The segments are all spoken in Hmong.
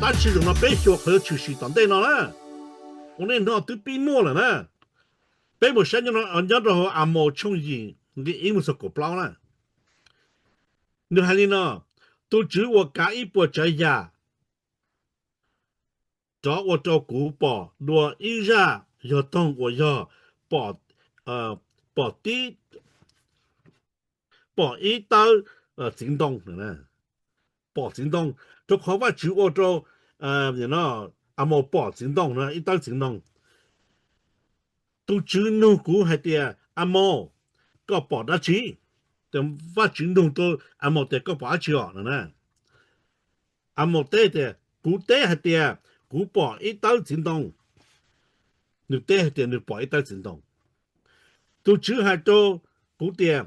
Dab tsi zaum no peb xyuas qhov yuav tshwm sim tom ntej no na? Ua nej no twb pib muaj lawm na. Peb mus saib nyob rau hauv Amaus tshooj yim nqe ib mus txog kaum plaub na. Nws hais li no: Tus Tswv uas kav ib puas tsav yam rov ua rau kuv pom dua ib zaj yog toog uas yog pom, pom tib, pom ib tawb txiv ntoo. Pom txiv ntoo, rau qhov Vajtswv ua rau Amaus pom txiv ntoo, ib tawb txiv ntoo. Tus Tswv nug kuv hais tias, Amaus, koj pom dab tsi? Vajtswv nug rau Amaus tias, koj pom dab tsi os? Amaus teb tias, kuv teb hais tias kuv pom ib tawb txiv ntoo. Nws teb hais tias nws pom ib tawb txiv ntoo. Tus Tswv hais rau kuv tias,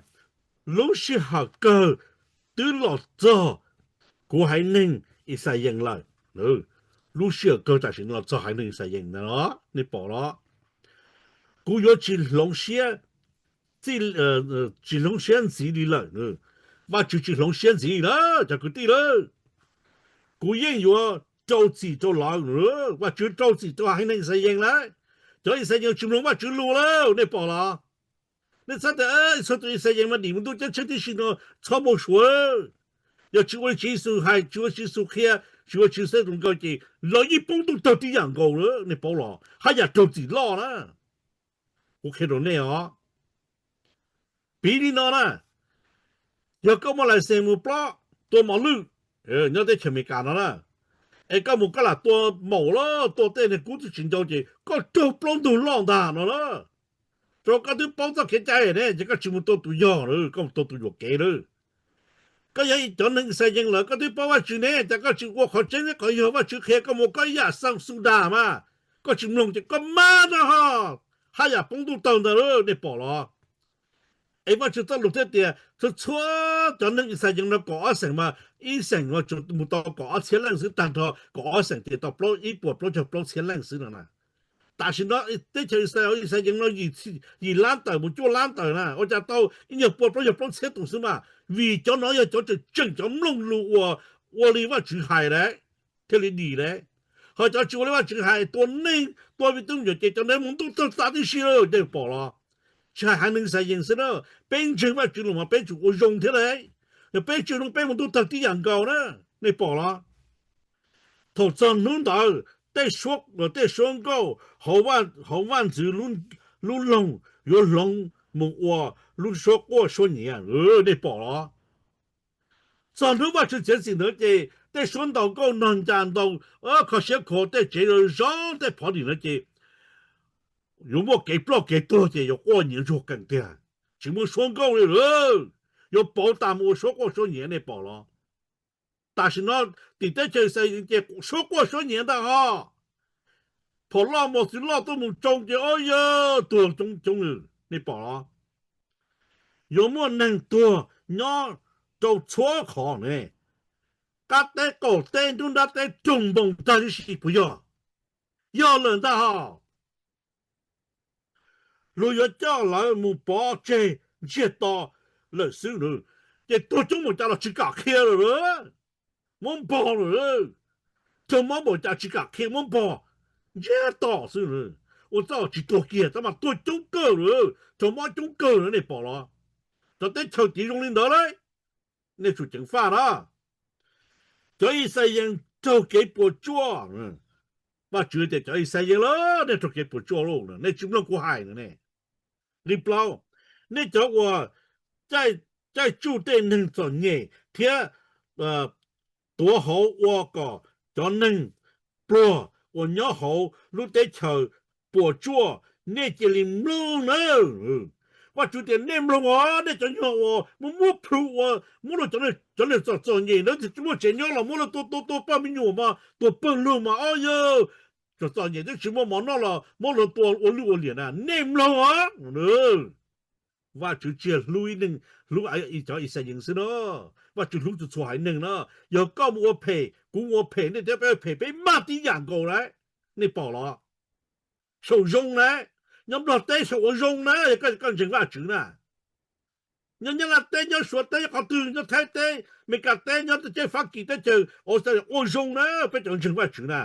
lub sij hawm kawg twb los txog kuv haiv neeg Ixayees lawm. Lub sij hawm kawg tam sim no los txog haiv neeg Ixayees na, nej pom los? Kuv yuav tsis hloov siab, tsis hloov siab ntxiv li lawm. Vajtswv tsis hloov siab ntxiv li lawm cov kwv tij lawm. Kuv yeej yuav rau txim rau lawv. Vajtswv rau txim rau haiv neeg Ixayees lawm. Cov Ixayees tsis mloog Vajtswv lus lawm, nej pom los? Nej txhob tias txhua tus Ixayees mas dim mus ntuj ceeb tsheej tib si no, txhob mus suav. Yog tsis ua li Tswv Yexus hais, tsis ua Tswv Yexus qhia, tsis ua Tswv Yexus tus nkaus ces lawv yeej poob ntuj tawg tib yam nkaus, nej paub los? Haj yam raug txim loj na. Kuv qhia rau nej os. Piv li no na, yog koj muaj license mus plob tua mos lwj nyob teb chaws Amelikas no na, es koj mus koj lam tua maum los tua tej neeg kub twb tsis ncau ces koj raug plaub ntug loj ntag no na. Rau koj twb paub txoj kev cai ne, ces koj tsis mus tua tus yog lawm, koj mus tua tus yuam kev lawm. Koj yog cov neeg Ixayees lawm, koj twb paub Vajtswv ne, cas koj tsis ua qhov tseeb thiab qhov yog Vajtswv qhia koj mus koj ib yam xeem xu das mas, koj tsis mloog ces koj mab ntag ho, haj yam poob ntuj tawg ntag, nej pom los? Es Vajtswv txoj lus thiaj tias txhua txhua cov neeg Ixayees no kaum ob xeem mas, ib xeem no tsuas mus tau kaum ob txhiab leej xwb, tag nrho kaum ob xeem ces tau plaub, ib puas plaub caug plaub txhiab leej xwb no na. Tam sim no teb chaws Ixayees no yim lab tawm mus cuaj lab tawm na, ua cas tau ib nyuag pua plaub caug plaub txhiab tus xwb mas, vim cov no yog cov tseem tseem cov mloog lus uas ua li Vajtswv hais lawm thiaj li dim lawm. Ho cov tsis ua li Vajtswv hais, tua neeg tua vij tub nyuam ces cov ntawd mus ntuj tawg tas tib si lawm, nej pom los? Tsis hais haiv neeg Ixayees xwb na, peb ntseeg Vajtswv los mas peb tsum ua zoo thiab lawm. Yog peb tsis ua zoo peb mus ntuj tawg tib yam nkaus na, nej pom los? Thaum txog hnub ntawd tej suab nkauj hauv vaj ntxwv lub loog yuav hloov mus ua lub suab quaj suab nyiav, nej pom los? Txog hnub Vajtswv txiav txim ntawd ces tej suab ntaus nkauj nog ncas ntaus kho siab kho tej tsev zoo tej phov dim no ces yuav muaj kev ploj kev tuag ces yuav quaj nyiav ntsuag qees tiag, tsis muaj suab nkauj li lawm, yuav pauv tas mus ua suab quaj suab nyiav, nej pom los? Tam sim no tim teb chaws Ixayees ces suab quaj suab nyiav ntag ho. Phom loj mos txwv loj tuaj mus tsoo ces ob yawg tuag coob coob li, nej pom los? Yuav muaj neeg tuag nyob rau txhua qhov ne, qab teb qaum teb nruab nrab teb raug npoo tag tib si puas yog? Yog lawm ntag ho. Luag yuav coj lawv mus pov tseg ntsiag to lawm xwb, ces tuag coob npaum cas los tsis kam qhia lawm, muab npog lawm, raug mob npaum cas tsis kam qhia, muab npog ntsiag to xwb. Ua txoj tsis tuag kiag tab mas tuag coob kawg lawm, raug mob coob kawg lawm, nej pom los? Cov teb chaws tid zoo li ntawd lawm, nej tsum ceev faj na. Cov Ixayees raug kev puas tsuaj. Vajtswv tias cov Ixayees lawm, nej raug kev puas tsuaj lauj, nej tsis mloog kuv hais no ne. Nqe plaub, nej cov uas caij tsuj tej neeg txom nyem thiab tuav hauv ua kom cov neeg pluag uas nyob hauv lub teb chaws puas tsuaj, nej cia li mloog nawb. Vajtswv tias nej mloog os, nej cov nyuag uas muab muab plhu ua, muab rau cov neeg txom txom nyem ntawd tsis muaj tsev nyob los muab lawv tua tua tua poj me nyuam mas tua pawg lug mas ob yawg txom txom nyem twb tsis muaj mov noj los muab lawv tua ua lwj ua liam na, nej mloog os. Vajtswv tsis yog hlub ib neeg, hlub cov Ixayees xwb na. Vajtswv hlub txhua txhua haiv neeg na. Yog koj mus ua phem, kuv mus ua phem, nej thiab peb ua phem, peb mag tib yam nkaus na. Nej pom los? Saum zoo na, nyob Nplog teb saum ua zoo na, yog koj ntseeg Vajtswv na. Nyob Nyab Laj teb, nyob Suav teb, nyob qhov twg, nyob Thaib teb, Meskas teb, nyob teb chaws Fab Kis teb chaws, Australia ua zoo na peb cov ntseeg Vajtswv na.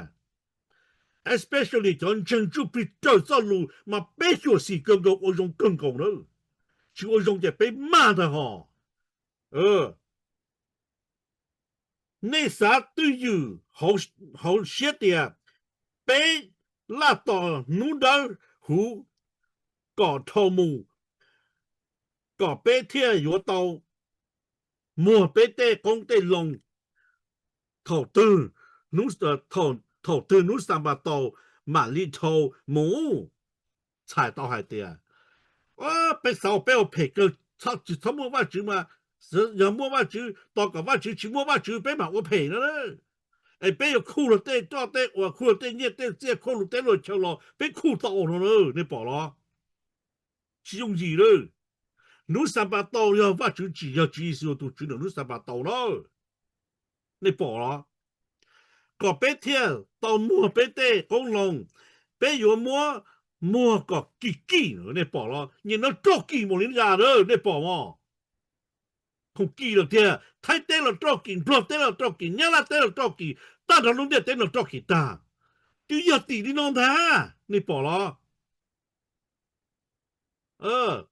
Especially cov ntseeg tsuj plig raws txoj lus mas peb xyuam xim kawg nkaus, ua zoo kawg nkaus na. Tsis ua zoo ces peb mag ntag hos. Nej xav twj ywm hauv siab tias peb laj tos hnub dawb huv kom dhau mus, kom peb thiaj yuav tau muag peb tej qoob tej loo thaum twg, thaum twg hnub Xanpataus mam li dhau mus. Txhais tau hais tias peb xav peb ua phem kawg, tsis txhob muaj Vajtswv mas, yog muaj Vajtswv, tos kom Vajtswv, tsis muaj Vajtswv peb mam ua phem no. Es peb yuav khuj luag tej roj tej uas, khuj luag tej nyiaj tej txiaj, khuj luag tej luag chaw los peb khuj tau no na, nej pom los? Tsis yooj yim lawm. Hnub Xanpataus yog Vajtswv tsim, yog Tswv Yexus tus Tswv ntawm hnub Xanpataus na. Nej pom los? Kom peb thiaj tau muag peb tej qoob loo, peb yuav muab muag kom kim kim, nej pom los? Nyias no roj kim npaum li ntsa na, nej pom mos? Khoom kim lawm tiag, Thaib teb los roj kim, Nplog teb los roj kim, Nyab Laj teb los roj kim, tag nrho lub ntiaj teb no roj kim tag. Twb yog tim li no ntag, nej pom los?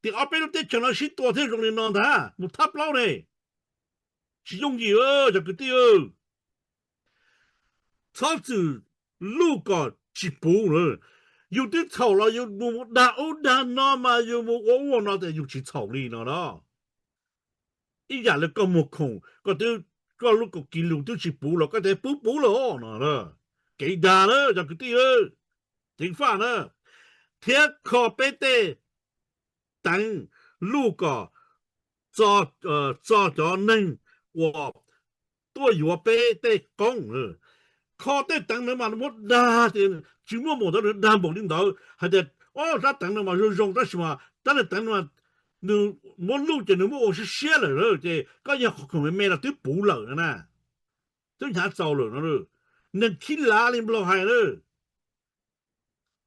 Tim ob peb lub teb chaws no sib tua thiaj zoo li no ntag, mus thab plaub ne. Tsis yooj yim, cov kwv tij. Txhob txwm luj kom tsis puv. Yus twb txhaum los yus mus dag ub dag no mas yus mus ua ub ua no tias yus tsis txhaum li no na. Ib yam li koj muag khoom, koj twb, koj lub kaum kis lus twb tsis puv los koj tias puv puv lawm no. Kev dag na cov kwv tij, ceev faj na. Thiab kho peb tej teev luj kom txo cov neeg uas tuaj yuav peb tej qoob. Kho tej teev ntawd mas muab dag, tsis muaj mus ntawd nws dag npaum li ntawd hais tias, o, rab teev no mas zoo zoo tab sis mas rab teev no nws muab luj ces nws muab ua siab siab lawm ces koj yog qhov khoom me me los twb puv lawm na, twb hnyav txaus lawm no. Neeg khib lav li Nplog hais na.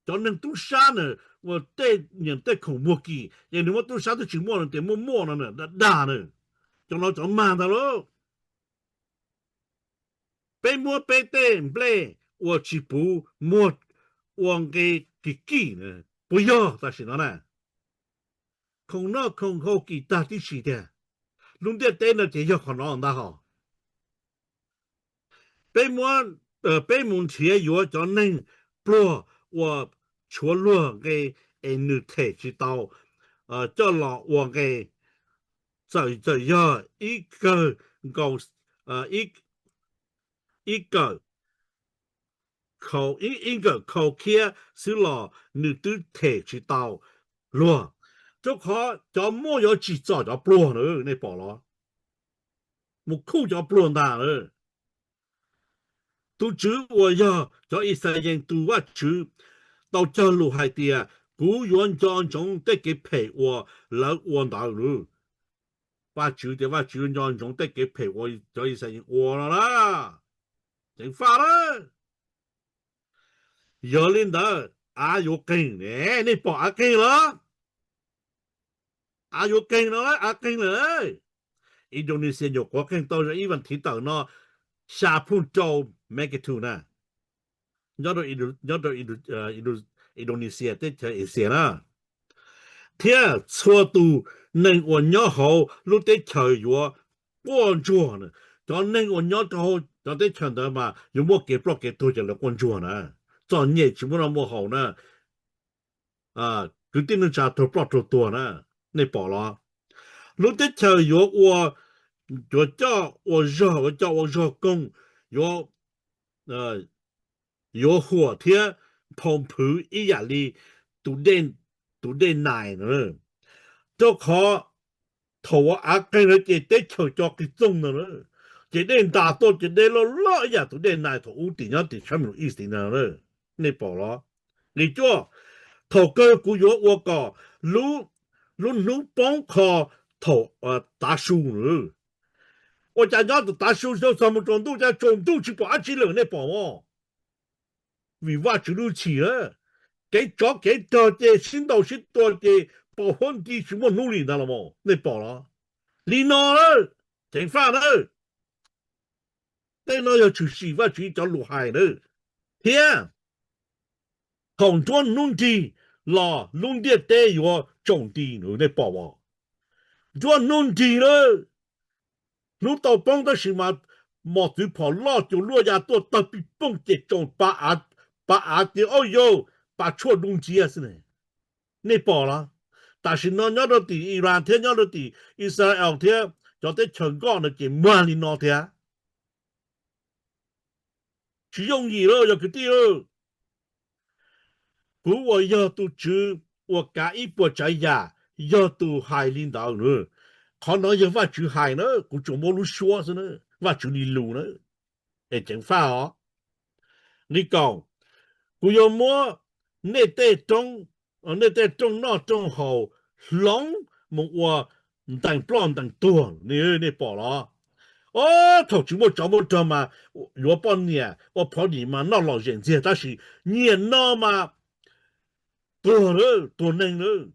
Cov neeg tub sab na, uas tej nyiam tej khoom muag kim ces nws muab tub sab twb tsis muaj no tias muaj muaj no na, dag dag na. Cov no cov mag ntag lauj. Peb muab peb tej nplej ua tsis puv muag ua nqe kim kim na, puas yog tam sim no na? Khoom noj khoom haus kim tag tib si tiag. Lub ntiaj teb no ces yog qhov no ntag hos. Peb muab, peb mus nrhiav yuav cov neeg pluag uas tshuav luag nqe es nws them tsis tau coj los ua nqe, txawm, txawm yog ib kawm nkaus, ib kawm, ib nkawm khau khiab xwb los nws twb them tsis tau luag, rau qhov cov muaj yuav tsim txom cov pluag na, nej pom los? Mus khuj cov pluag ntag na. Tus Tswv uas yog cov Yixalayees tus Vajtswv tau cog lus hais tias, kuv yuav nco ntsoov tej kev phem uas lawv ua ntawd. Vajtswv tias Vajtswv yuav nco ntsoov tej kev phem uas cov Yixalayees ua no na. Ceev faj na. Yog li ntawd av yuav qeeg ne, nej pom av qeeg los? Av yuav qeeg no, av qeeg lawm. Indonesia nyuam qhuav qeeg tau ib vas thiv tawm no xya phooj rau magnitude na, nyob rau Indonesia teb chaws Asia na. Thiab txhua tus neeg uas nyob hauv lub teb chaws yuav quaj ntsuag. Cov neeg uas nyob rau hauv cov teb chaws ntawd mas yuav muaj kev ploj kev tuag ces lawv quaj ntsuag na. Txom nyem tsis muaj noj muaj haus na. Kwv tij neej tsa raug ploj raug tuag na, nej pom los? Lub teb chaws yuav ua, yuav coj ua zog, yuav coj ua zog koog, yuav, yuav huam thiab nphau nphwv ib yam li tus dej nais na. Rau qhov thaum uas av qeeg lawm ces teb chaws co qis txoog ntag, ces dej ntas tuaj ces dej loj loj ib yam tus dej nais thaum ub tim nyob tim sab Middle East ntag, nej pom los? Nqe cuaj, thaum kawg kuv yuav ua kom lub hnub poob qho thaum tav su. Ua cas nyob thaum tav su txog mus tsaus ntuj, cas tsaus ntuj tsis pom dab tsi lawm, nej pom mos? Vim Vajtswv lub txim na, kev tsov kev rog ces sib ntaus sib tua ces pos huab nti tsis muaj hnub li ntag los mas, nej pom los? Li no na, ceev faj na, tej no yog tshwm sim Vajtswv cov lus hais na. Thiab thaum nruab hnub nrig los lub ntiaj teb yuav tsaus nti, nej pom as. Nruab hnub nrig lawm, hnub tau poob tab sis mas mos txwv phom loj cuag luaj ya tuaj tawg pij pooj ces tsaus pa av tias, Au yau, pa tshuaj du nciab xwb ne. Nej pom los? Tam sim no nyob rau tim Iran thiab nyob rau tim Israel thiab cov teb chaws nkoj no ces muag li no thiab. Tsis yooj yim lawm yog kwv tij. Kuv uas yog tus Tswv uas kav ib puas tsav yam yog tus hais li ntawd. Qhov no yog Vajtswv hais na, kuv tsuas muab lub suab xwb na, Vajtswv li lus na. Es ceev faj os. Nqi kaum, kuv yuav muab nej tej roob, nej tej rooj noj rooj haus hloov mus ua ntees ploj ntees tuag, nej pom los? Os, thaum tsis muaj tsov muaj rog mas yuav poj niam ua phov dim mas noj lom zem ntxiag, tab sis nyias no mas tuag lawm, tuag neeg lawm,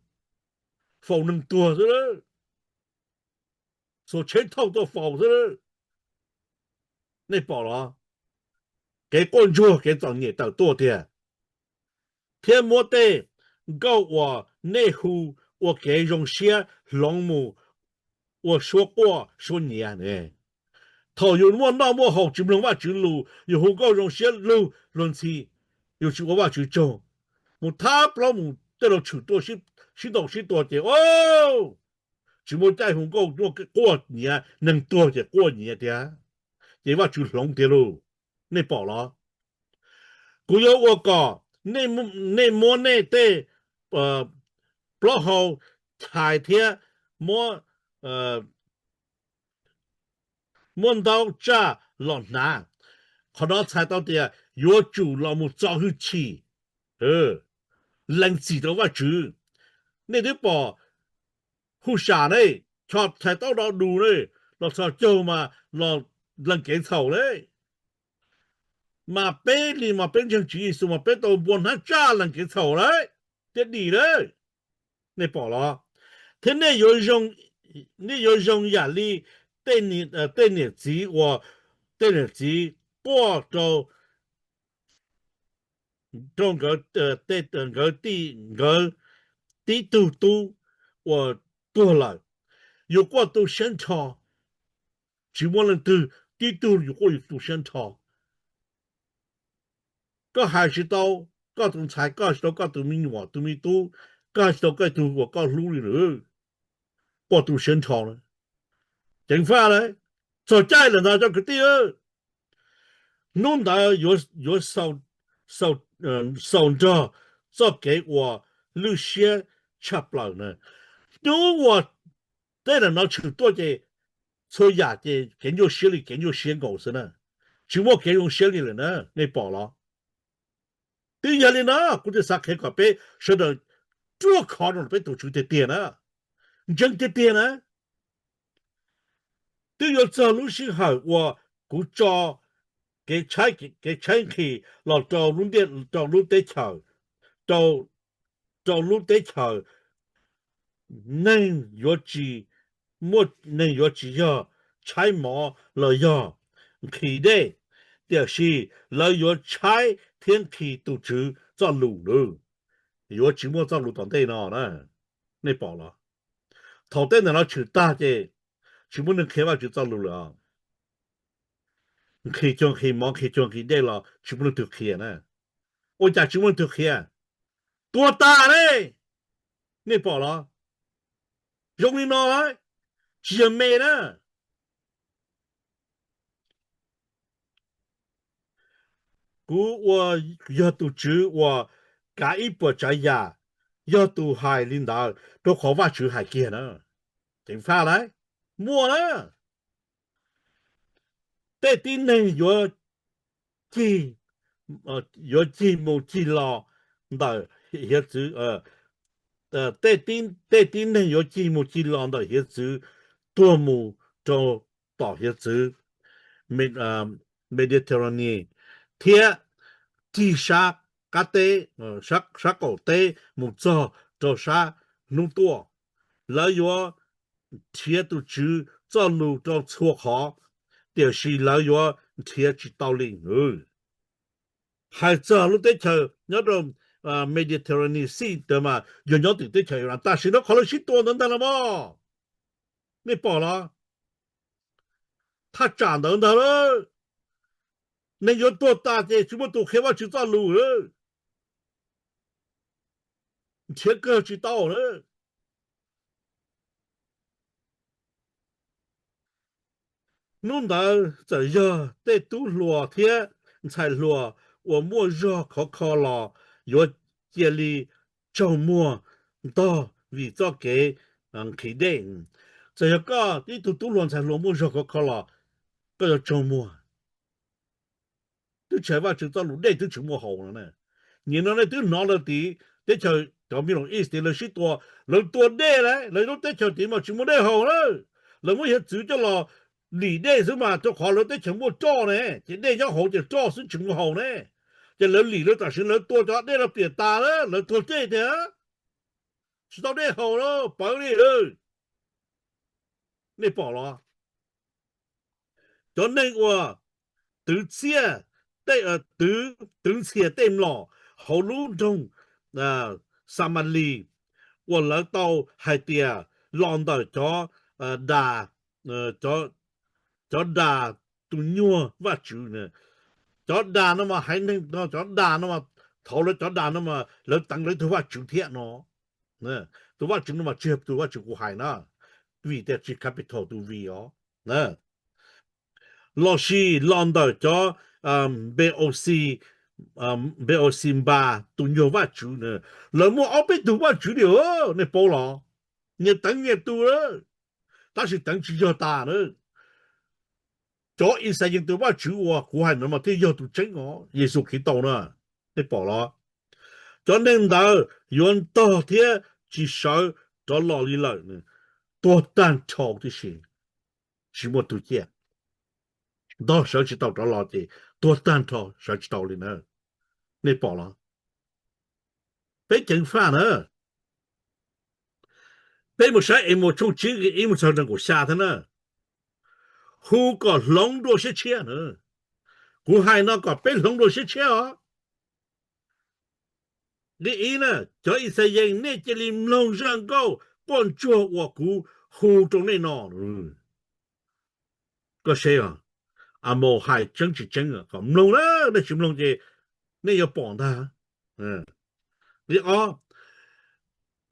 faus neeg tuag xwb lawm, xuas tsheb thauj tuaj faus xwb lawm. Nej pom los? Kev quaj ntsuag kev txom nyem tawm tuaj tiag, thiab muab tej nkauj uas nej hu ua kev zoo siab hloov mus ua suab quaj suab nyiav ne. Thaum yus muaj noj muaj haus tsis mloog Vajtswv lus, yus hu nkauj zoo siab lug luag ntxhi, yus tsis ua Vajtswv tsaug, mus thab plaub mus tej laus tshwm tuaj sib ntaus sib tua ces, o, tsis muaj caij hu nkauj quaj nyiav, neeg tuag ces quaj nyiav tiag, ces Vajtswv hloov tiag lauj. Nej pom los? Kuv yuav ua kom nej muab nej tej plaub hau chais thiab muab, muab ntaub tsaj los hnav. Qhov no txhais tau tias yuav tsum los mus txo hwj chim, lees txim rau Vajtswv. Nej twb pom Huxas ne, txhais tau do dus ne, los txhos caug mas los lees kev txhaum ne. Mas peb li mas peb ntseeg Tswv Yexus mas peb tau npua hnab tsaj lees kev txhaum lawm thiab dim lawm. Nej pom los? Thiab nej yuav zoo yam li tej niam txiv uas tej niam txiv quaj rau, rau nkawd, nkawd tib tug tub uas tuag lawm. Yus quaj tu siab nrho, tsis muaj leej twg tib tug yus quaj yus tu siab nrho. Koj hais tsis tau koj tus ntxhais, koj hais tsis tau koj tus me nyuam tus me tub, koj hais tsis tau koj tug uas koj hlub li lawm, quaj tu siab nrho na. Ceev faj lawm, txog caij lawm ntag cov kwv tij. Hnub ntawd yuav xaus nrog txoj kev uas lwj siab tshaj plaws na. Hnub uas tej lam no tshwm tuaj ces txhua yam ces kev nyuaj siab li kev nyuaj siab nkaus xwb na, tsis muaj kev zoo siab li lawm na, nej pom los? Twb yog li no kuv thiaj xav qhia kom peb sawv daws ruaj khov rau peb tus Tswv tiag tiag na, ntseeg tiag tiag na. Twb yuav txog lub sij hawm uas kuv tso kev tshaib nqhis los rau lub teb chaws, rau lub teb chaws, neeg yuav tsis, muaj neeg yuav tsis yog tshaib mov los yog nqhis dej, tiam sis lawv yuav tshaib thiab nqhis tus Tswv txoj lus lawm. Yuav tsis muaj txoj lus tom ntej no na, nej pom los? Thaum tej ntawm no tshwm tag ces tsis muaj neeg qhia Vajtswv txoj lus lawm. Nqhis cuag nqhis mov, nqhis cuag nqhis dej los tsis muaj leej twg qhia na. Ua cas tsis muaj leej twg qhia? Tuag tas ne, nej pom los? Zoo li no, tsis yog me na. Kuv uas yog tus Tswv uas kav ib puas tsav yam, yog tus hais li ntawd rau qhov Vajtswv hais kiag na. Ceev faj lawm, muaj na. Tej tib neeg yuav cig, yuav cig mus cig los ntawm hiav txwv, tej tib neeg yuav cig mus cig los ntawm hiav txwv tuag mus rau tom hiav txwv Mediterranean thiab cig sab qab teb, sab qaum teb mus txog rau sab hnub tuaj. Lawv yuav nrhiav tus Tswv txoj lus rau txhua qhov, tiam sis lawv yuav nrhiav tsis tau li. Hais txog lub teb chaws nyob rau Mediterranean Sea ntawd mas yog nyob tim teb chaws Iran, tam sim no qhov lawv sib tua ntawd ntag los mas. Nej pom los? Thaj tsam ntawd ntag lawm. Neeg yuav tuag tas ces tsis muaj tus qhia Vajtswv txoj lus lawm. Nrhiav kawg tsis tau lawm. Hnub ntawd txawm yog tej tub hluas thiab ntxhais hluas uas muaj zog khov kho los yuav cia li tsaug muag ntog vim txoj kev nqhis dej. Txawm yog koj ib tug tub hluas ntxhais hluas muaj zog khov kho los koj yuav tsaug muag. Twb tsis hais Vajtswv txoj lus, dej twb tsis muaj haus no na. Nim no nej twb hnov lawv tid teb chaws cov Middle East tid lawv sib tua, lawv tua dej lawm, lawv lub teb chaws tid mas tsis muaj dej haus na. Lawv muab hiav txwv coj los lim dej xwb mas rau qhov lawv teb chaws muaj roj ne, ces dej nyob hauv ces roj xwb tsis muaj haus ne. Ces lawv lim lawv tam sim lawv tua cov dej no piam tas lawm, lawv tuag dej tiag, tsis tau dej haus lawm, pawv li lawm. Nej pom los? Cov neeg uas twv txiaj, twv, twv ntxhias tej mlom hauv lub nroog Xamalis uas lawv tau hais tias los ntawm cov das, cov das tus nyuag vaj tswv. Cov das no mas haiv neeg no, cov das no mas thaum lawv cov das no mas lawv teev lawv tus vaj tswv thiab no. Tus vaj tswv no mas tsis yog tus vaj tswv kuv hais na, vim tias tsis capital tus V os. Lossis los ntawm cov Npe-o-xi, Npe-o-xi-npas tus nyuag vaj tswv, lawv muaj ob peb tug vaj tswv li, nej paub los? Nyias teev nyias tus, tab sis teev tsis yog tas na. Cov Ixayees tus vaj tswv uas kuv hais no mas thiaj yog tus tseeb os, Yexus Khetos na. Nej pom los? Cov neeg ntawd yuav ntog thiab tsis sawv rov los li lawm, tuag tag nrho tib si, tsis muaj tus ciaj. Ntog sawv tsis tau rov los ces tuag tag nrho sawv tsis tau li na. Nej pom los? Peb ceev faj na. Peb mus saib Amos tshooj tsib nqe ib mus txog nqe kaum xya thiab na. Hu kom hloov dua siab tshiab na. Kuv hais no kom peb hloov dua siab tshiab os. Nqe ib na, cov Ixayees, nej cia li mloog zaj nkauj quaj ntsuag uas kuv hu rau nej no. Koj seb, Amos hais tseeb tsis tseeb kom mloog na, nej tsis mloog ces nej yuav pom ntag. Nqe ob,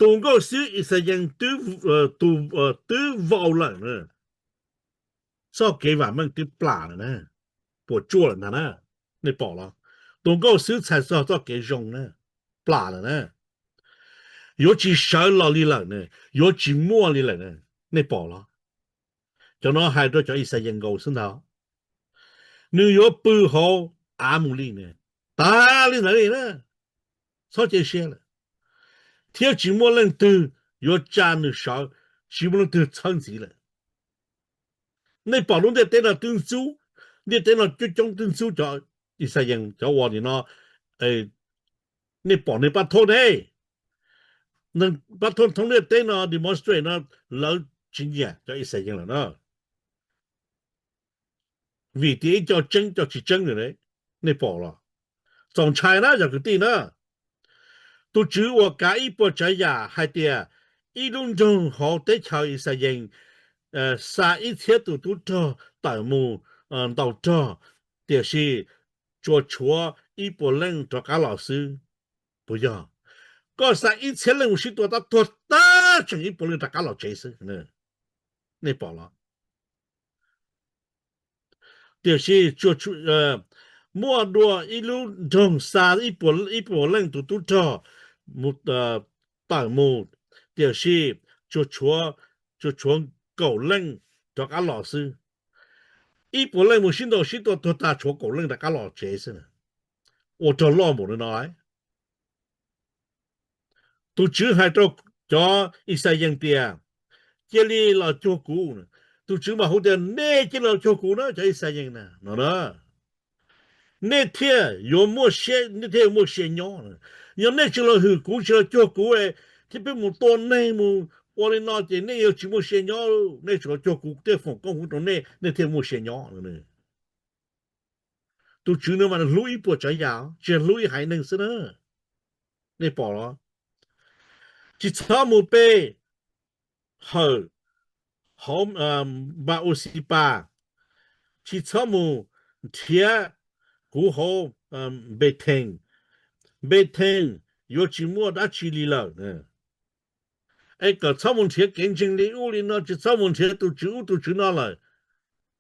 tus nkauj xwb Ixayees twb vau lawm na. Txoj kev vam meej twb plam lawm na, puas tsuaj lawm ntag na. Nej pom los? Tus nkauj xwb txhais txog txoj kev zoo na, plam lawm na. Yuav tsis sawv los li lawm na, yuav tsis muaj li lawm na. Nej pom los? Cov no hais rau cov Ixayees nkaus xwb ntag. Nws yuav pw hauv av mus li na, tas li ntawd li na, txhob cia siab lawm. Thiab tsis muaj leej twg yuav tsa nws sawv, tsis muaj leej twg txhawb ntxiv lawm. Nej pom lub ntiaj teb no twb ntxub, ntiaj teb no coob coob twb ntxub cov Ixayees cov uas nim no, nej pom neeg pab thoob ne, pab thoob thoob ntiaj teb no demonstrate no, lawv tsis nyiam cov Ixayees lawm na. Vim tias ib co tseeb co tsis tseeb lawm, nej pom los? Txaus ntshai na yog kwv tij na. Tus Tswv uas kav ib puas tsav yam hais tias ib lub nroog hauv teb chaws Ixayees xa ib txhiab tus tub rog tawm mus ntaus rog, tiam sis tsuas tshuav ib puas leej rov qab los xwb. Puas yog? Koj xa ib txhiab leej mus sib tua tab tuag tag tseem ib puas leej rov qab los tsev xwb. Nej pom los? Tiam sis muaj dua ib lub nroog xa ib puas leej tus tub rog tawm mus, tiam sis tsuas tshuav kaum leej rov qab los xwb. Ib puas leej mus sib ntaus sib tua tuag tag tshuav kaum leej rov qab los tsev xwb. Ua rog loj npaum li no. Tus Tswv hais rau cov Ixayees tias, cia li los cuag kuv. Tus Tswv mas hu tias, nej cia li los cuag kuv na cov Ixayees na, no na. Nej thiaj yuav muaj siab, nej thiaj yuav muaj sia nyob. Yog nej tsis los hwm kuv, tsis los cuag kuv, thiab peb mus tua neeg, mus ua li no ces nej yuav tsis muaj sia nyob, nej tsuas cuag kuv thiaj foom koob hmoov rau nej, nej thiaj muaj sia nyob. Tus Tswv nws mas nws hlub ib puas tsav yam, tsis yog hlub ib haiv neeg xwb na. Nej pom los? Tsis txhob mus pe hawm hauv Npa-u-xi-pas, tsis txhob mus nrhiav kuv hauv Npethes. Npethes yuav tsis muaj dab tsi li lawm. Es kom txhob mus nrhiav kev ntseeg li ub li no, tsis txhob mus nrhiav tus tswv ub tus tswv no lawm.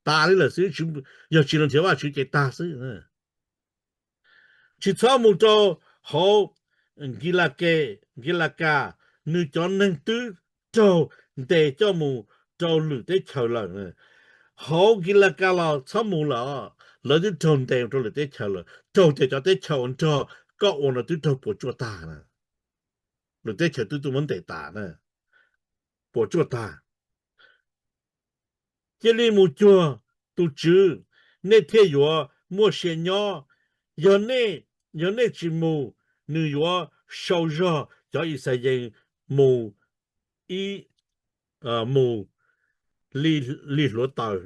Tas li lawm xwb, yog tsis los nrhiav Vajtswv ces tag xwb. Tsis txhob mus rau hauv Nkilakes, Nkilakas, nws cov neeg twb raug ntes coj mus rau lwm teb chaws lawm. Hauv Nkilakas los txhob mus lawm, lawv twb raug ntes rau lwm teb chaws lawm, raug tias cov teb chaws uas nrog koj ua no twb raug puas tsuaj tag na. Lwm teb chaws twb tuaj muab ntes tas na, puas tsuaj tag. Cia li mus cuag tus Tswv, nej thiaj yuav muaj sia nyob. Yog nej, yog nej tsis mus, nws yuav sau zog cov Yixalayees mus ib, mus li, li hluav taws.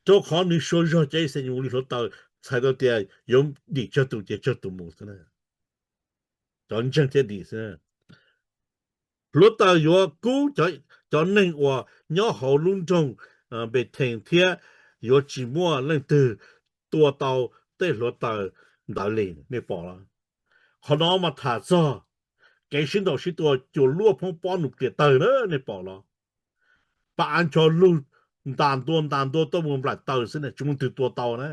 Rau qhov nws sau zog cov Yixalayees mus li hluav taws txhais tau tias yuav dim tsawg tus ces tsawg tus mus xwb, cov ntseeg thiaj dim xwb. Hluav taws yuav kub cov neeg uas nyob hauv lub nroog Npethes thiab yuav tsis muaj leej twg tua tau tej hluav taws ntawd li. Nej pom los? Qhov no mas tham txog kev sib ntaus sib tua cuag luaj phoob pob nus plias tawg na. Nej pom los? Pam av ncho lug ntas ntua ntas ntua tuaj mus nplaim taws xwb ne, tsis muaj leej twg tua tau na.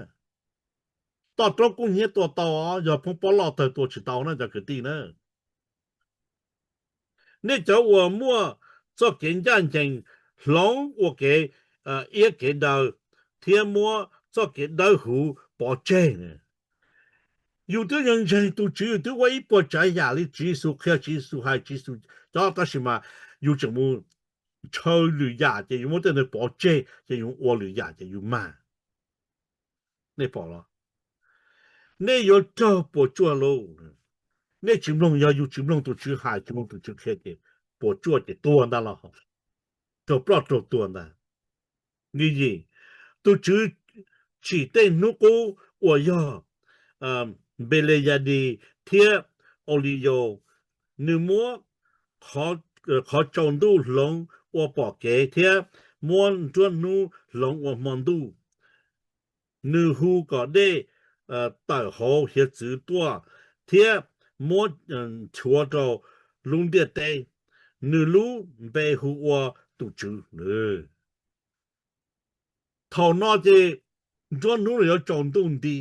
Toj roob kub hnyiab tua tau, yog phoob pob loj tawg tua tsis tau na cov kwv tij na. Nej cov uas muaj txoj kev ncaj ncees hloov ua kev iab kev daw thiab muab txoj kev dawb huv pov tseg. Yus twb ntseeg tus Tswv, yus twb ua ib puas tsav yam li Tswv Yexus qhia, Tswv Yexus hais, Tswv Yexus cov, tab sis mas yus tseem mus ntshaw lwm yam ces yus muab tej ntawd pov tseg ces yus ua lwm yam ces yus mag. Nej pom los? Nej yuav raug puas tsuaj lauj. Nej tsis mloog, yog yus tsis mloog tus Tswv hais, tsis mloog tus Tswv qhia ces puas tsuaj ces tuag ntag los, raug ploj raug tuag ntag. Li yim, tus Tswv tsim tej hnub qub uas yog Npeleyadis thiab Auliyas, nws muab qhov tsaus ntuj hloov ua pom kev thiab muab nruab hnub hloov ua hmo ntuj. Nws hu kom dej tawm hauv hiav txwv tuaj thiab muab nchuav rau lub ntiaj teb. Nws lub npe hu ua tus Tswv. Thaum no ces nruab hnub los yuav tsaus ntuj nti,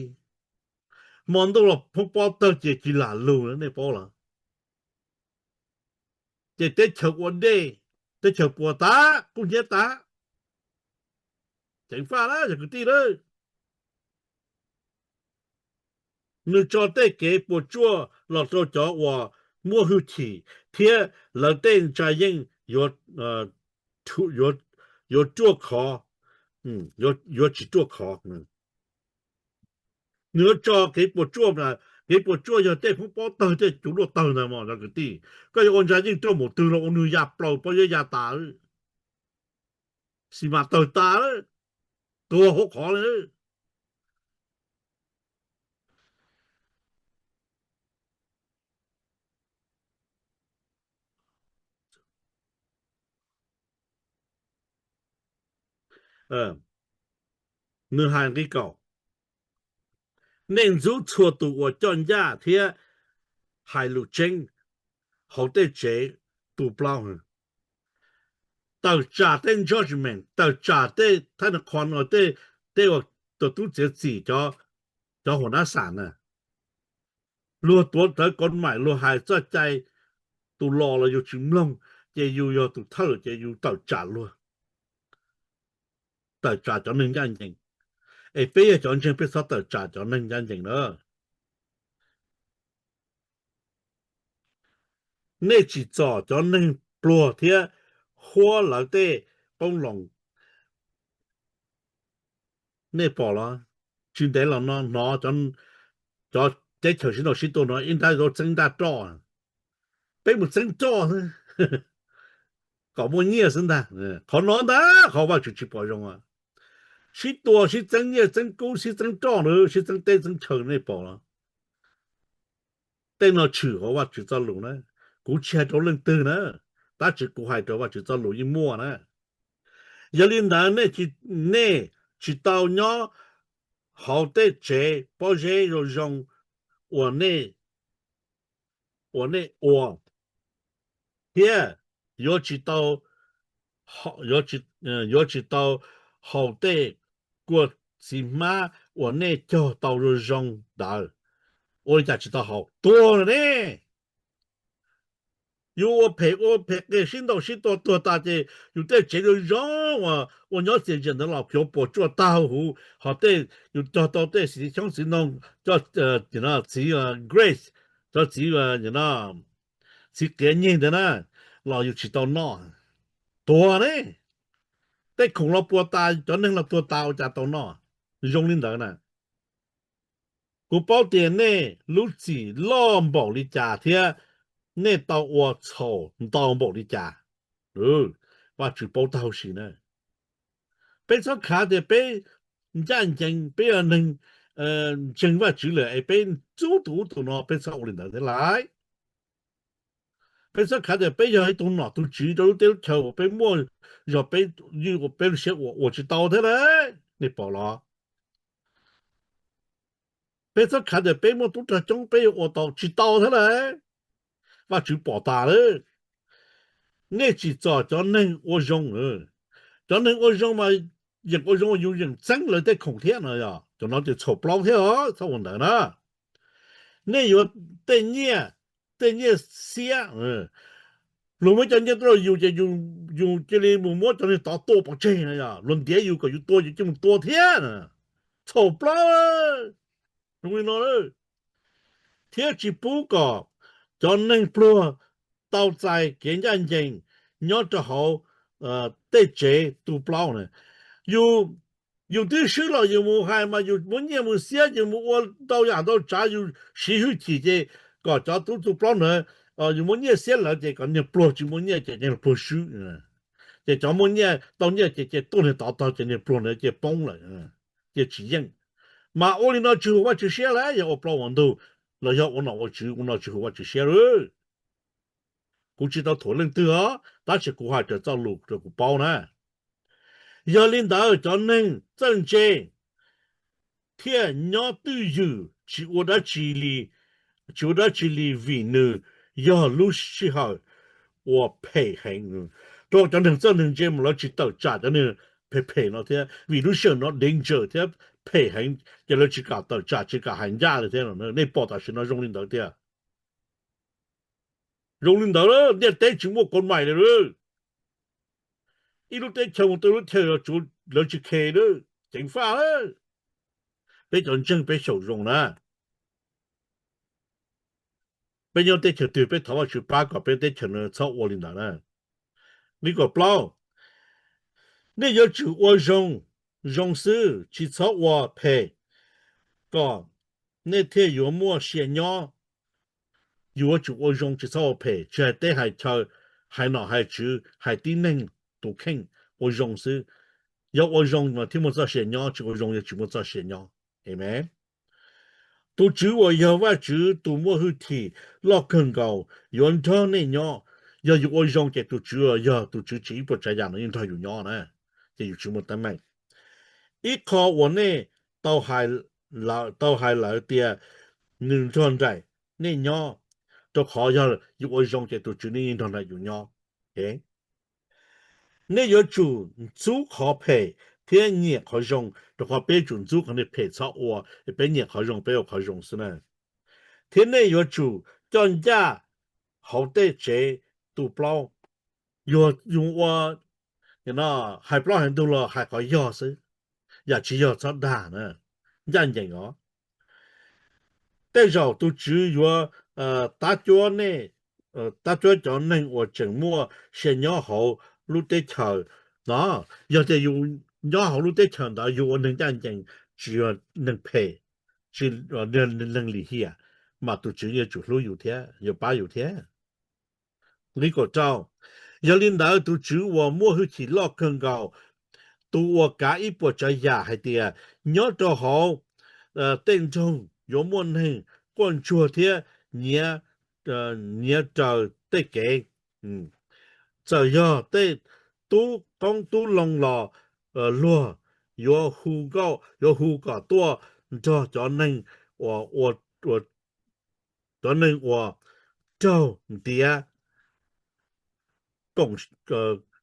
hmo ntuj los phoob pob tawg ces tsis lam lug, nej paub lawm. Ces teb chaws ua dej, teb chaws puas tas, kub hnyiab tas. Ceev faj na cov kwv tij na. Nws tso tej kev puas tsuaj los rau cov uas muaj hwj chim thiab lawv tej ntsa yeej yuav ruaj khov, yuav tsis ruaj khov. Nws yuav tso kev puas tsuaj, kev puas tsuaj yog tej phoob pob tawg, tej cuv luaj tawg ntag mog cov kwv tij. Koj yuav ua ntsa yeej ruaj npaum twg los ua nws ya plaws pob zeb ya tas, xis mas tawg tas, tuag hauv qhov li. Nws hais nqi kaum, nej ntxub txhua tus uas coj ncaj thiab hais lus tseeb hauv tej tsev tu plaub, tawm tsam tej judgment, tawm tsam tej thaib nqho no, tej uas tus tub txiav txim, cov huas nab xam na. Luag tuav rawv kov maim, luag hais txoj cai, tus los los yus tsis mloog, ces yus yog tus thawj ces yus tawm tsam luag, tawm tsam cov neeg ncaj ncees. Es peb yog cov ntseeg peb txhob tawm tsam cov neeg ncaj ncees na. Nej tsim txom cov neeg pluag thiab huab lawv tej qoob loo. Nej pom los, tsis ntev los no hnov cov teb chaws sib ntaus sib tua no ib nrab zaub txeeb nrab roj. Peb mus txeeb roj xwb. kom muaj nyiaj xwb ntag. Qhov no ntag qhov Vajtswv tsis pom zoo. Sib tua sib txeeb nyiaj txeeb kub sib txeeb roj na, sib txeeb teb txeeb chaw nej pom los. Tej no tshwm hauv Vajtswv txoj lus na. Kuv tsis hais rau leej twg na, tab sis kuv hais rau Vajtswv txoj lus yeej muaj na. Yog li ntawd nej tsis tau nyob hauv tej tsev pob zeb zoo zoo uas nej, uas nej ua, thiab yuav tsis tau, yuav tsis tau haus tej kua txiv hmab uas nej cog tau zoo zoo ntawd. Ua li cas tsis tau haus? Tuag lawm ne. Yus ua phem ua phem qias sib ntaus sib tua tuag tas ces yus tej tsev zoo zoo uas ua nyob txias ntsim ntawd los yuav puas tsuaj tag huv, ho tej yus cog tau tej xyoob txiv ntoo, cov txiv Grace, cov txiv, txiv qiav nyeg ntawd na, los yus tsis tau noj. Tuag ne. Tej khoom los puas tas, cov neeg los tuag tas ua cas tau noj? Zoo li ntawd na. Kuv paub tias nej lub txim loj npaum li cas thiab nej tau ua txhaum ntau npaum li cas. Vajtswv paub tag huv si na. Peb txhob khav tias peb ncaj ncees, peb yog neeg ntseeg Vajtswv lawm es peb ntxub tus ub tus no, peb txhob ua li ntawd thiab lauj. Peb txhob khav tias peb yog ib tug nom tug tswv rau lub teb lub chaw uas peb muaj zog peb ywj ua peb lub siab ua, ua tsis tau thiab lauj. Nej pom los? Peb txhob khav tias peb muaj tub rog coob peb yuav ua tau tsis tau thiab lauj. Vajtswv pom tas lawm. Nej tsim txom cov neeg ua zoo. Cov neeg ua zoo mas yeem ua zoo, yus yeem txeeb lawv tej khoom thiab no, cov no ces txhaum plaub thiab os, txhob ua ntawd na. Nej yuav tej nyiaj, tej nyiaj xiab, luag muab cov nyiaj tuaj rau yus ces yus cia li mus muab cov neeg tod tua pov tseg no, luag ntiav yus kom yus tua yus cia li mus tua thiab. Txhaum plaub zoo li no. Thiab tsis pub kom cov neeg pluag tau txais kev ncaj ncees nyob rau hauv tej tsev tu plaub na. Yus, yus twb swb los yus mus hais mas yus muab nyiaj mus xiab, yus mus ua ntau yam ntau tsav, yus siv hwj chim ces kom cov tub tu plaub ntawd, yus muab nyiaj xiab lawv ces kom niag pluag tsis muaj nyiaj ces niag pluag swb. Ces cov muaj nyiaj tau nyiaj ces ces tuaj niag tod tog ces niag pluag ntawd ces poob lawm, ces tsis yeej. Mas ua li no tsis huv Vajtswv siab lauj. Yog ua plaub ua ntug los yog ua nom ua tswv, ua no tsis huv Vajtswv siab lauj. Kuv tsis tau thuam leej twg os, tab sis kuv hais raws txoj lus rau kuv paub na. Yog li ntawd cov neeg txawj ntse thiaj nyob twj ywm tsis ua dab tsi li, tsis ua dab tsi li vim nws yog lub sij hawm uas phem heev. Rau cov neeg txawj neeg ntse mas lawv tsis tawm tsam cov neeg phem phem no thiab, vim lub sij hawm no danger thiab phem heev ces lawv tsis kam tawm tsam tsis kam hais ncaj li thiab. Nej pom tam sim no zoo li ntawd tiag. Zoo li ntawd, ntiaj teb tsis muaj kov mais li lawm. Ib lub teb chaws mus rau lub teb chaws lawv tsis khe lawm, ceev faj lawm. Peb cov ntseeg peb xyaum zoo na. Peb nyob teb chaws twg peb thov Vajtswv pab kom peb teb chaws no txhob ua li ntawd na. Nqe kaum plaub, nej yuav tsum ua zoo, zoo xwb tsis txhob ua phem, kom nej thiaj yuav muaj sia nyob. Yuav tsum ua zoo tsis txhob ua phem, tsis hais teb hais chaw, hais nom hais tswv, hais tib neeg tus kheej, ua zoo xwb. Yog ua zoo mas thiaj muaj txoj sia nyob, tsis ua zoo yog tsis muaj txoj sia nyob. Amen. Tus Tswv uas yog Vajtswv tus muaj hwj chim loj kawg nkaus yuav nrog nej nyob. Yog yus ua zoo ces tus Tswv uas yog tus Tswv tsim ib puas tsav yam no yeej nrog yus nyob na, ces yus tsis muaj teeb meem. Ib qho uas nej tau hais lawm tias nws nrog nraim nej nyob, rau qhov yog yus ua zoo ces tus Tswv nej yeej nrog nraim yus nyob. Nej yuav tsum ntxub qhov phem thiab nyiam qhov zoo, rau qhov peb yuav tsum ntxub qhov nej phem txhob ua, peb nyiam qhov zoo peb ua qhov zoo xwb na. Thiab nej yuav tsum coj ncaj hauv tej tsev tu plaub. Yus ua hais plaub hais ntug los hais qhov yog xwb, yam tsis yog txhob dag na, ncaj ncees os. Tej zaum tus Tswv yuav tab cuab nej, tab cuab cov neeg uas tseem muaj sia nyob hauv lub teb chaws no. Yog tias yus nyob hauv lub teb chaws ntawd yus ua neeg ncaj ncees, tsis yog neeg phem, tsis yog neeg lim hiam, mas tus Tswv yuav tsum hlub yus thiab yuav pab yus thiab. Nqe kaum rau, Yog li ntawd, tus Tswv uas muaj hwj chim loj kawg nkaus, tus uas kav ib puas tsav yam hais tias, nyob rau hauv tej nroog yuav muaj neeg quaj ntsuag thiab nyiav raws tej kev. Txawm yog tej tub qoob tub loo los luag yuav hu nkauj, yuav hu kom tuaj nrog cov neeg uas, cov neeg uas raug ntiav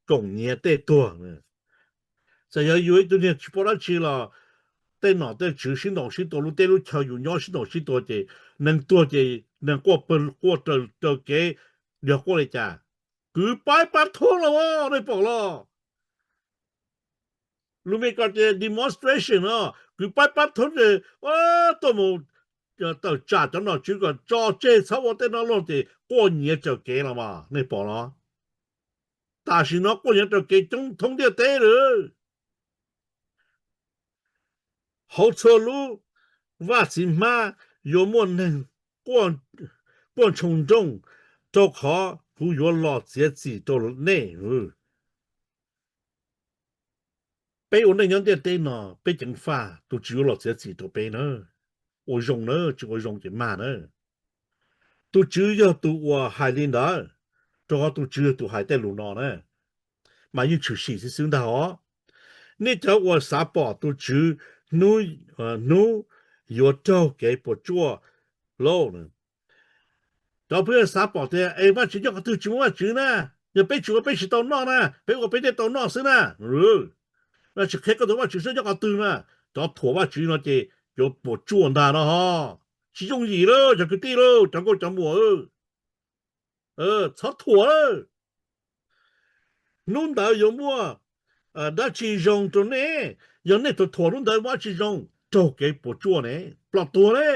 koom nyiav tej tuag. Txawm yog yus ib tug niag tsis paub dab tsi los tej nom tej tswv sib ntaus sib tua, lub teb lub chaw yus nyob sib ntaus sib tua ces neeg tuag ces neeg quaj, quaj raws kev, yog quaj li cas? Kwv paib pab thoob los, nej pom los? Lus Meskas tias demonstration no, kwv paib pab thoob ces tuaj mus tawm tsam cov nom tswv kom tso tseg txhob ua tej no los ces quaj nyiav raws kev los mas, nej pom los? Tam sim no quaj nyiav raws kev coob thoob ntiaj teb lawm. Hauv txhua lub vaj txiv hmab yuav muaj neeg quaj ntshoo nrooj, rau qhov kuv yuav los txiav txim rau nej. Peb ua neej nyob ntiaj teb no peb ceev faj, tus Tswv yuav los txiav txim rau peb na. Ua zoo na, tsis ua zoo ces mag na. Tus Tswv yog tus uas hais li ntawd, rau qhov tus Tswv yog tus hais tej lus no na. Mas yeej tshwm sim xwb xwb ntag os. Nej cov uas xav pom tus Tswv hnub, hnub yuav raug kev puas tsuaj lauj. Cov peb xav pom tias es Vajtswv nyob qhov twg, tsis muaj Vajtswv na, yog peb tsis ua peb tsis tau noj na, peb ua peb thiaj tau noj xwb na. No tsis qhia koj tus Vajtswv saib nyob qhov twg na. Cov thuam Vajtswv no ces yuav puas tsuaj ntag no ho. Tsis yooj yim lauj cov kwv tij lauj, cov nkauj cov muam. Txhob thuam lawm. Hnub ntawd yuav muaj dab tsi zoo rau nej? Yog nej thuam thuam hnub ntawd muaj dab tsi zoo? Raug kev puas tsuaj ne, ploj tuag ne.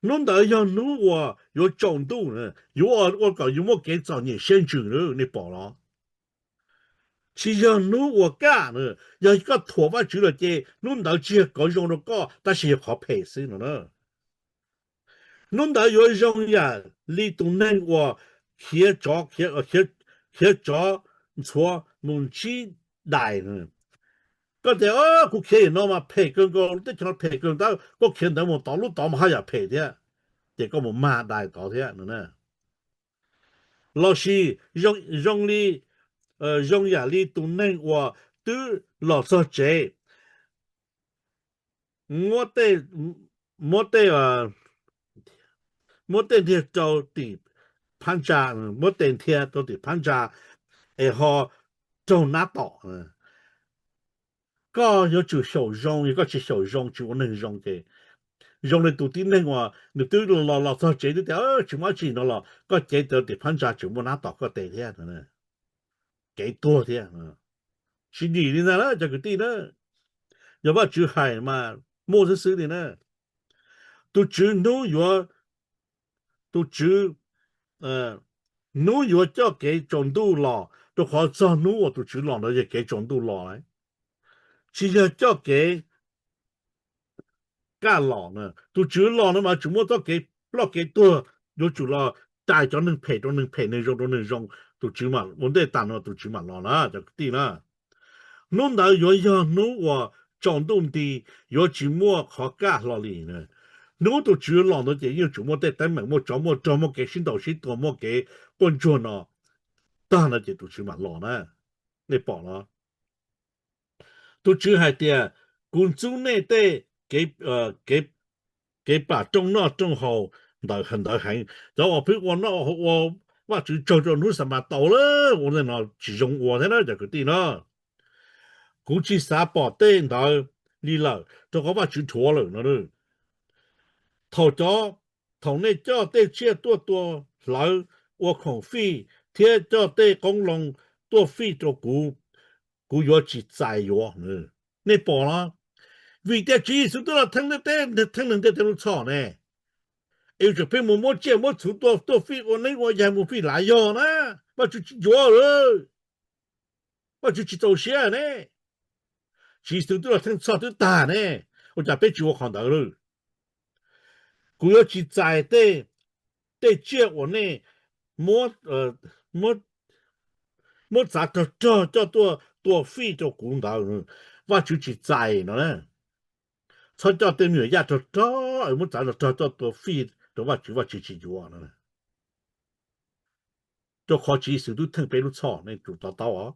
Hnub ntawd yog hnub uas yuav tsaus ntuj, yuav ua kom yus muaj kev txom nyem siab ntsws, nej pom los? Tsis yog hnub uas kaj, yog koj thuam Vajtswv lawm ces hnub ntawd tsis yog qhov zoo rau koj, tab sis yog qhov phem xwb no na. Hnub ntawd yuav zoo yam li tus neeg uas khiav, khiav tsov ntxhuav mus ntsib dais. Koj tias, kuv khiav yam no mas phem kawg nkaus, teb chaws no phem kawg ntawd, koj khiav ntawd mus tod lub tod mas haj yam phem thiab, ces koj mus mag dais tod thiab. Lossis zoo li, zoo yam li tus neeg uas twb los txog tsev, muab tej, muab tej, muab tej nthia rau tim phab ntsa, muab tej nthia rau tim phab ntsa es ho raug nab tom. Koj yuav tsum xyaum zoo, yog koj tsis xyaum zoo, tsis ua neeg zoo ces zoo li tus tib neeg uas nws twb los, los txog tsev twb tias tsis muaj dab tsi no los koj cev tawm tim phab ntsa tseem muaj nab tom koj tes thiab, kev tuag thiab. Tsis dim li ntag na cov kwv tij na. Yog Vajtswv hais mas muaj xwb xwb li na. Tus Tswv hnub yuav, tus Tswv hnub yuav coj kev tsaus ntuj los, rau qhov txog hnub uas tus Tswv los ntawd yog kev tsaus ntuj los lawm, tsis yog coj kev kaj los na. Tus Tswv los no mas tsum muaj txoj kev ploj kev tuag, yuav tsum los rais cov neeg phem rau neeg phem, neeg zoo rau neeg zoo. Tus Tswv mas ua ntej tas no tus Tswv mam los na cov kwv tij na. Hnub ntawd yuav yog hnub uas tsaus ntuj nti, yuav tsis muaj qhov kaj hlo li. Hnub tus Tswv los ntawd ces yeej tsum muaj tej teeb meem, muaj tsov muaj rog, muaj kev sib ntaus sib tua, muaj kev quaj ntsuag no tag no ces tus Tswv mam los na. Nej pom los? Tus Tswv hais tias, kuv ntxub nej tej kev pam rooj noj rooj haus ntawd, ntawd heev. Cov uas pheej ua noj ua Vajtswv tsaug rau hnub Xanpataus lawm, ua ntej no tsis zoo ua thiab na cov kwv tij na. Kuv tsis xav pom tej ntawd li lawm, rau qhov Vajtswv dhuav lawm no. Thaum cov, thaum nej coj tej tsiaj tuaj tua hlawv ua khoom fij thiab coj tej qoob loo tuaj fij rau kuv, kuv yuav tsis txais yuav. Nej pom los? Vim tias Tswv Yexus twb los theej neeg ntiaj teb lub txhoj ne. Es yuav tsum pheej mus muab tsiaj muab txhuv tuaj, tuaj fij ua neeb ua yaig mus fij lav yog na. Vajtswv tsis yuav lawm. Vajtswv tsis txaus siab ne. Tswv Yexus twb los theej txhoj twb tag ne, ua cas peb tsis ua qhov ntawd lawm? Kuv yuav tsis txais tej, tej tsiaj uas nej muab, muab txav rog rog coj tuaj tua fij rau kuv ntawd, Vajtswv tsis txais no na. Txhob coj tej me nyuam yaj rog rog muab txav rog rog coj tua fij rau Vajtswv, Vajtswv tsis yuav no. Rau qhov Tswv Yexus twb theej peb lub txhoj, nej tsum to taub os.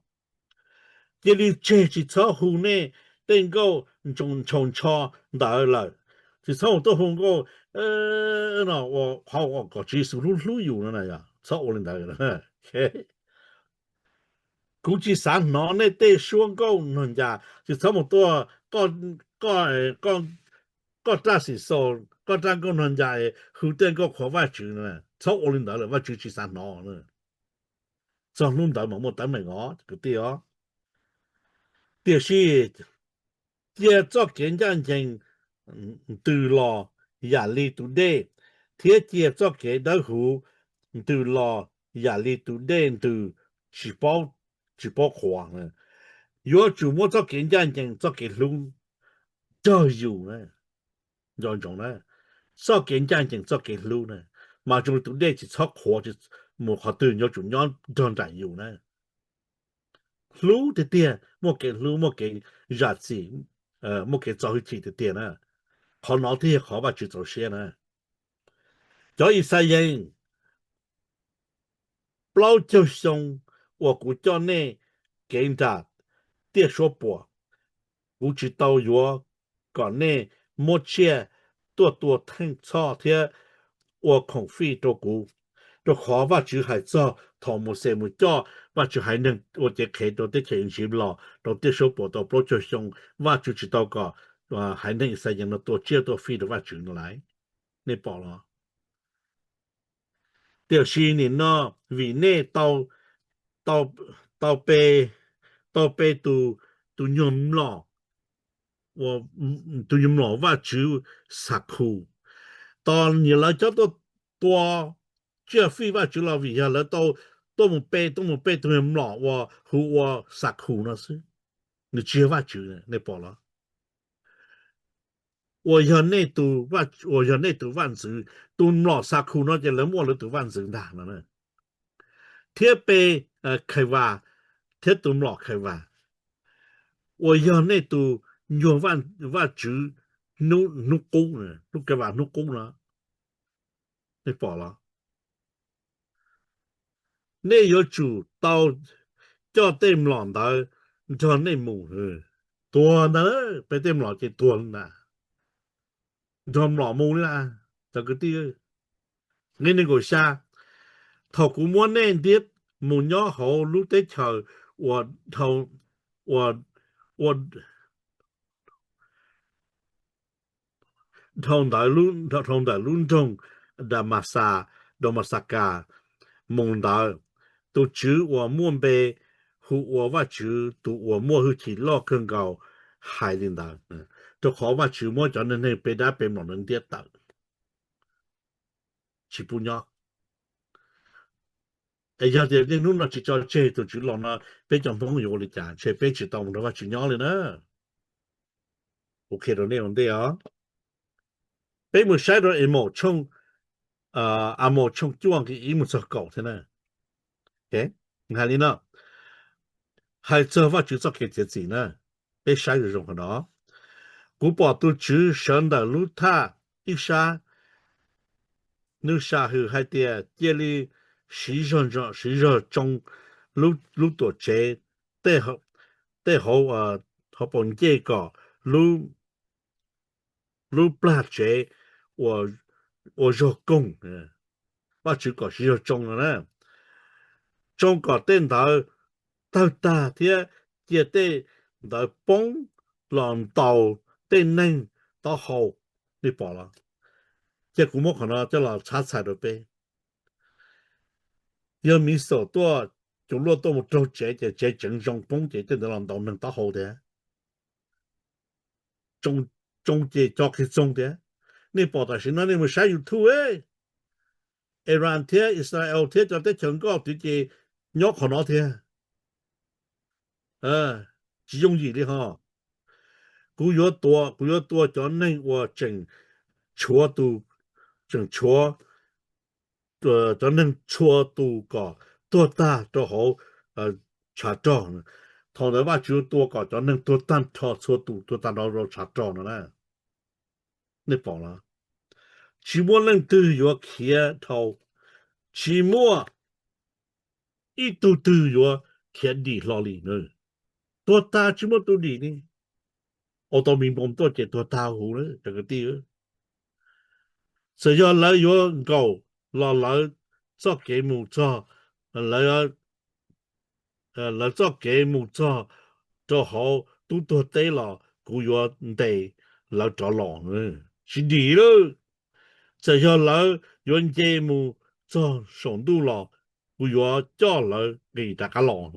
Cia li tseg, tsis txhob hu nej tej nkauj ntshaus ntsho ntawd lawm. Tsis txhob mus tuaj hu nkauj no, qhov kom Tswv Yexus hlub hlub yus no na, txhob ua li ntawd. Kuv tsis xav hnov nej tej suab nkauj nog ncas, tsis txhob mus tuaj koj raj xim xaus, koj raj nkauj nog ncas, hu tej nkauj qhuas Vajtswv no, txhob ua li ntawd lawm, Vajtswv tsis xav hnov. Txog hnub ntawd mas muaj teeb meem os kwv tij os. Tiam sis cia txoj kev ncaj ncees ntws los yam li tus dej, thiab cia txoj kev dawb huv ntws los yam li tus dej ntws tsis paub qhuav. Yuav tsum muab txoj kev ncaj ncees, txoj kev hlub nrog yus, nco ntsoov na, txoj kev ncaj ncees, txoj kev hlub na, mas zoo li tus dej tsis txhob qhuav mus qhov twg, yuav tsum nyob nrog nraim yus na. Hlub tiag tiag, muaj kev hlub, muaj kev zam txim, muaj kev txo hwj chim tiag tiag na. Qhov no thiaj yog qhov Vajtswv txaus siab na. Cov Yixalayees, plaub caug xyoo uas kuv coj nej kev nram tiaj suab puam, kuv tsis tau yuav kom nej muab tsiaj tuaj tua theej txhoj thiab ua khoom fij rau kuv. Rau qhov Vajtswv hais txog thaum Mauxes mus coj Vajtswv haiv neeg ua cev qhev rau teb chaws Iziv los rau tiaj suab puam tau plaub caug xyoo, Vajtswv tsis tau kom haiv neeg Yixalayees no tua tsiaj tuaj fij rau Vajtswv no lauj. Nej pom los? Tiam sis nim no vim nej tau pe, tau pe tus nyuag mlom, tus nyuag mlom Vajtswv Xakhus, tos nyias lawv coj tuaj tua tsiaj fij Vajtswv los vim yog lawv tau tuaj mus pe, tuaj mus pe tus nyuag mlom uas hu ua Xakhus no xwb. Nws tsis yog Vajtswv, nej pom los? Uas yog nej tus, uas yog nej tus vaj ntxwv. Tus mlom Xakhus no ces lawv muaj lawv tus vaj ntxwv ntag no, thiab pe Khais Vas, thiab tus mlom Khais Vas uas yog nej tus nyuag vaj tswv hnub qub, lub Khais Vas hnub qub no. Nej pom los? Nej yuav tsum tau coj tej mlom ntawd nrog nej mus. Tuag ntag, pe tej mlom ces tuag ntag. Nrog mlom mus li na, cov kwv tij. Nqe nees nkaum xya, thaum kuv muab nej ntiab mus nyob hauv lub teb chaws uas dhau, uas, uas dhau ntawm, dhau ntawm lub nroog Damaxas, Damaxakas mus ntawd, tus Tswv uas muaj npe hu ua Vajtswv tus uas muaj hwj chim loj kawg nkaus hais li ntawd. Rau qhov Vajtswv muab cov neeg neeg pe dab pe mlom ntawd ntiab tawm, tsis pub nyob. Es yog tias niaj hnub no tsis tso tseg tus Tswv los no, peb cov Hmoob yuav ua li cas? Ntshe peb tsis tau mus nrog Vajtswv nyob li na. Kuv qhia rau nej ua ntej os. Peb mus saib rau Amos tshooj, Amos tshooj cuaj nqe ib mus txog kaum thiab na. Hais li no, hais txog Vajtswv txoj kev txiav txim na, peb saib zoo zoo qhov no. Kuv pom tus Tswv sawv ntawm lub thaj ib sab, nws sam hwm hais tias, cia li siv zog, siv zog tsoo lub tuam tsev tej hauv, hauv paus ncej kom lub plag tsev ua zog koog. Vajtswv kom siv zog tsoo no na, tsoo kom tej ntawd tawg tag thiab cia tej ntawd poob los ntaus tej neeg taub hau. Nej pom los? Cia kuv muab qhov no coj los txhab txhais rau peb. Yog miv xom tuaj, cov luaj tuaj mus raug tsev ces tsev tseev zoo poob ces tej ntawd los ntaus neeg taub hau tiag. Tsoo ces co qhia txoog tiag. Nej pom tam sim no nej mus saib YouTube, Iran thiab Israel thiab cov teb chaws nkoj twv ces nyob qhov no thiab. Tsis yooj yim li ho. Kuv yuav tua, kuv yuav tua cov neeg uas tseem tshuav tus, tseem tshuav cov neeg txhua tus kom tuag tag rau hauv tshav rog. Thaum ntawd Vajtswv tua kom cov neeg tuag tag nrho, txhua tus tuag tag nrho rau tshav rog no na. Nej pom los? Tsis muaj leej twg yuav khiav dhau, tsis muaj ib tug twg yuav khiav dim hlo li. Tuag tag tsis muaj tus dim li. Ua tau mi npoo tuaj ces tuag tag huv lawm cov kwv tij. Txawm yog lawv yuav nkaum los lawv txoj kev mus txog, lawv, lawv txoj kev mus txog rau hauv tub tuag teb los kuv yuav ntes lawv rov los, tsis dim lawm. Txawm yog lawv yuav nce mus txog saum ntuj los kuv yuav coj lawv nqis rov qab los.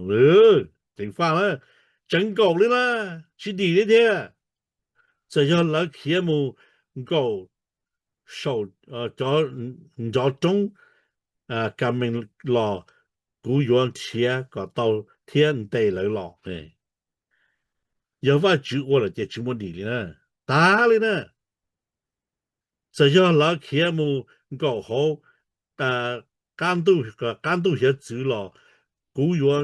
Ceev faj na, tseev nkaum li na, tsis dim li thiab. Txawm yog lawv khiav mus nkaum saum cov nrov roob Kamees los kuv yuav nrhiav kom tau thiab ntes lawv los. Yog Vajtswv ua lawm ces tsis muaj dim li na, tag li na. Txawm yog lawv khiav mus nkaum hauv qab ntuj hiav txwv los kuv yuav,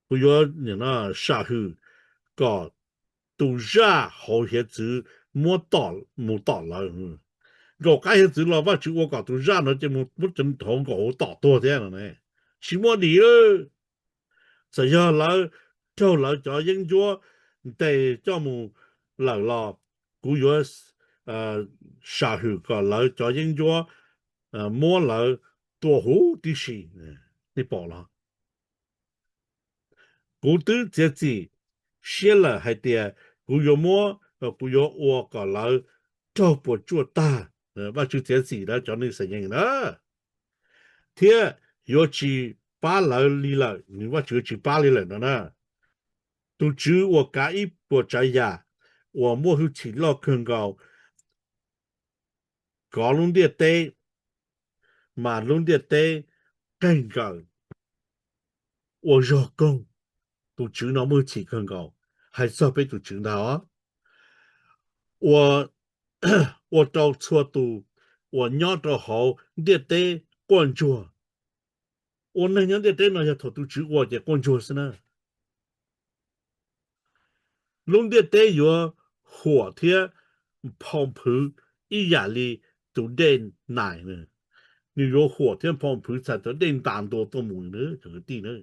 kuv yuav sam hwm kom tus zaj hauv hiav txwv muab tom, mus tom lawv. Nkaum qab hiav txwv los Vajtswv ua kom tus zaj no ces mus muab hauv nkaum hauv tom tuag thiab no. Tsis muaj dim. Txawm yog lawv raug lawv cov yeeb ncuab ntes coj mus lawm los kuv yuav sam hwm kom lawv cov yeeb ncuab muab lawv tua huv tib si. Nej pom los? Kuv twb txiav txim siab lawm hais tias kuv yuav muab, kuv yuav ua kom lawv raug puas tsuaj tag. Vajtswv txiav txim rau cov neeg Yixalayees na, thiab yuav tsis pab lawv li lawm, nws Vajtswv yuav tsis pab li lawm no na. Tus Tswv uas kav ib puas tsav yam, uas muaj hwj chim loj kawg nkaus, kov lub ntiaj teb, mas lub ntiaj teb qeeg nkaws, ua zog koog. Tus Tswv no muaj hwj chim kawg nkaus, hais txog peb tus Tswv ntag os, ua rau txhua tus uas nyob rau hauv ntiaj teb quaj ntsuag. Ua neeg nyob ntiaj teb no yog thaum tus Tswv ua ces quaj ntsuag xwb na. Lub ntiaj teb yuav huam thiab phau phwv ib yam li tus dej nais, nws yuav huam thiab phau phwv txhais tau dej ntas ntua tuaj mus na cov kwv tij na.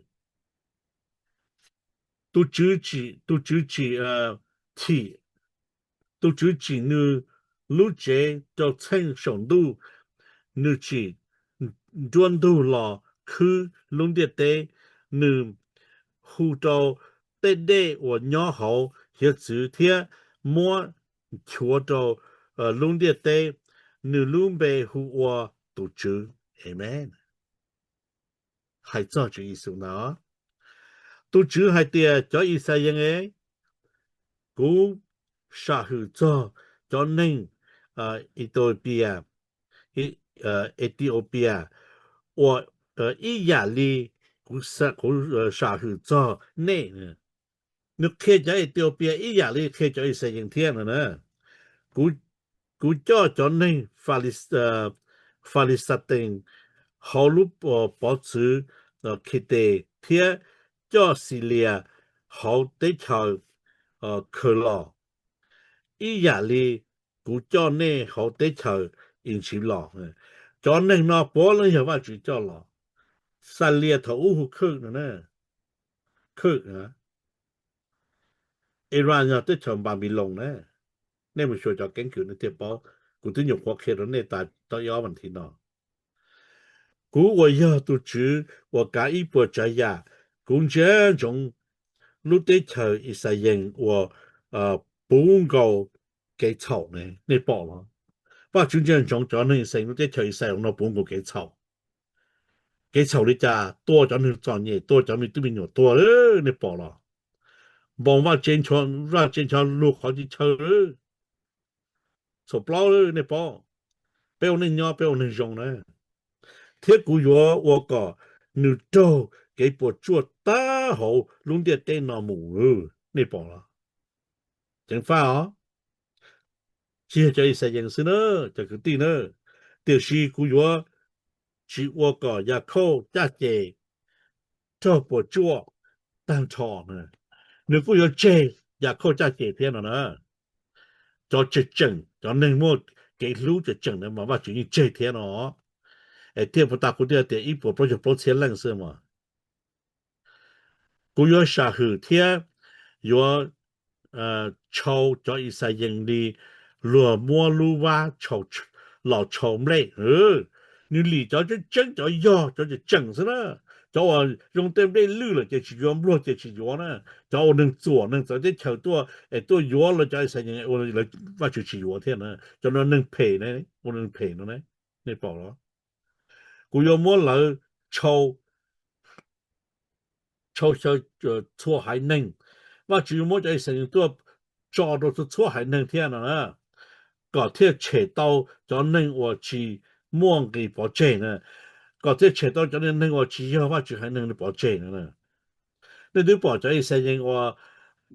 Tus Tswv tsim, tus Tswv tsim, tsim, tus Tswv tsim nws lub tsev rau txheej saum ntuj, nws tsim nruab ntug los khwb lub ntiaj teb, nws hu rau tej dej uas nyob hauv hiav txwv thiab muab nchuav rau lub ntiaj teb, nws lub npe hu ua tus Tswv. Amees. Hais txog Tswv Yexus ntag. Tus Tswv hais tias, cov Yixalayees, kuv sam hwm txog cov neeg Ethiopia, Ethiopia uas ib yam li kuv sam hwm txog nej. Nws qhia cov Ethiopia ib yam li qhia cov Yixalayees thiab no na. Kuv coj cov neeg Falixatees hauv lub pov txwv Khites thiab coj Xilias hauv teb chaws khaws los ib yam li kuv coj nej hauv teb chaws Iziv los. Cov neeg no puav leej yog Vajtswv coj los. Xilias thaum ub hu Khwj no, Khwj, Iran yog teb chaws Npanpiloos na. Nej mus xyuas cov keeb kwm nej thiaj paub. Kuv twb nyuam qhuav qhia rau nej tas tau ib ob vas thiv no. Kuv uas yog tus Tswv uas kav ib puas tsav yam, kuv ntsia ntsoov lub teb chaws Yixalayees uas puv nkaus kev txhaum ne, nej pom los? Vajtswv ntsia ntsoov cov neeg Yixalayees lub teb chaws Yixalayees no puv nkaus kev txhaum. Kev txhaum li cas? Tua cov neeg txom nyem, tua cov me tub me nyuam tuag, nej pom los? Npoo vaj tse ncho, vaj tse ncho lug qhov tsis chaw. Txhaum plaub, nej pom. Peb ua neej nyob, peb ua neeg zoo na, thiab kuv yuav ua kom nws raug kev puas tsuaj tag hauv lub ntiaj teb no mus, nej pom los? Ceev faj os. Tsis yog cov Yixalayees xwb na, cov kwv tij na, tiam sis kuv yuav tsis ua kom Yakhauj caj ces raug puas tsuaj tag nrho na, nws kuj yuav tseg Yakhauj caj ces thiab no na. Cov tseem tseem, cov neeg muaj kev hlub tseem tseem na mas Vajtswv yeej tseg thiab no. Es thiaj puas tas kuv thiaj tias ib puas plaub caug plaub txhiab leej xwb mas. Kuv yuav sam hwm thiab yuav tshau cov Ixayees li luag muab lub vab los tshau nplej. Nws lim cov tseeb tseeb, cov yog cov tseem tseem xwb na. Cov uas zoo tej nplej lwj lawm ces tsis yuav, npluag ces tsis yuav na. Cov uas neeg txuam neeg txawv teb chaws tuaj es tuaj yuav lawv cov Ixayees ua lawv Vajtswv tsis yuav thiab na. Cov no neeg phem, ua neeg phem no, nej pom los? Kuv yuav muab lawv tshau, tshau xyaw txhua haiv neeg. Vajtswv yuav muab cov Ixayees tuaj tso rau txhua txhua haiv neeg thiab no na, kom thiaj tshem tau cov neeg uas tsis muaj nqis pov tseg na, kom thiaj tshem tau cov neeg uas tsis yog Vajtswv haiv neeg pov tseg no. Nej twb pom cov Ixayees uas,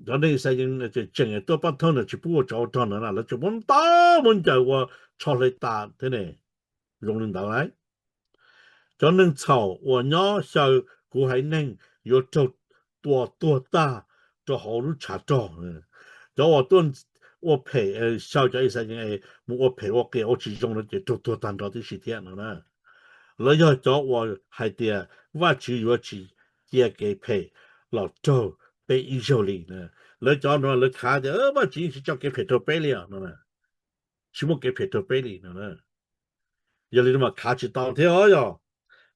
cov neeg Ixayees tseem tseem tuaj pab thawj ntawd tsis pub ua tsov ua rog ntawd na, lawv tseem muab ntaus muab ncaws ua tsho hle tas thiab ne. Zoo li ntawd lauj. Cov neeg txhaum uas nyob xyaw kuv haiv neeg yuav raug tua tuag tag rau hauv lub tshav rog. Cov uas tuaj ua phem, xyaw cov Ixayees mus ua phem ua qias ua tsis zoo no ces raug tuag tag nrho tib si thiab no na. Lawv yog cov uas hais tias Vajtswv yuav tsis cia kev phem los raug peb ib zaug li. Lawv cov no lawv khav tias Vajtswv yeej tsis tso kev phem raug peb li os no, tsis muaj kev phem raug peb li no. Yog li no mas khav tsis tau thiab os yog.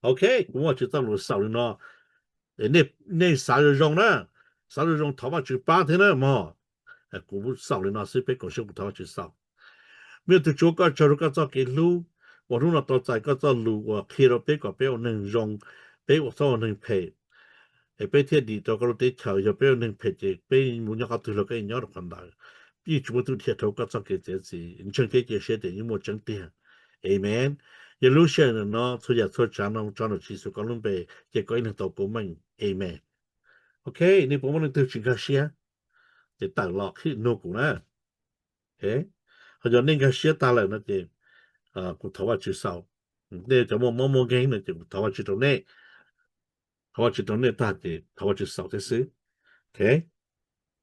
Ok, kuv muab Vajtswv txoj lus xaus li no. Nej xav zoo zoo na, xav zoo zoo thov Vajtswv pab thiab na mog. Kuv xaus li no xwb, peb koom siab kuv thov Vajtswv xaus. Me tug Tswv, koj tsaug rau koj txoj kev hlub uas hnub no tau txais koj txoj lus uas qhia rau peb kom peb ua neeg zoo, peb ua txhob ua neeg phem, es peb thiaj dim rau koj lub teb chaws. Yog peb ua neeg phem ces peb mus nyob qhov twg los koj yeej nyob rau qhov ntawd, yeej tsis muaj tus dhia dhau koj txoj kev txiav txim. Ntseeg thiab cia siab tias yeej muaj tseeb tiag. Amen. Yog lub sij hawm no txhua yam txhua tsav no tso ntawm Tswv Yexus koj lub npe, ces koj ib leeg tau koob meej. Amen. Ok, nej puas muaj leej twg tsis nkag siab ces tawm los qhib nug kuv na. Ho yog nej nkag siab tag lawm no ces kuv thov Vajtswv xaus. Nej cov muaj mob muaj nkeeg no ces kuv thov Vajtswv rau nej. Thov Vajtswv rau nej tag ces thov Vajtswv xaus thiab xwb. Ok.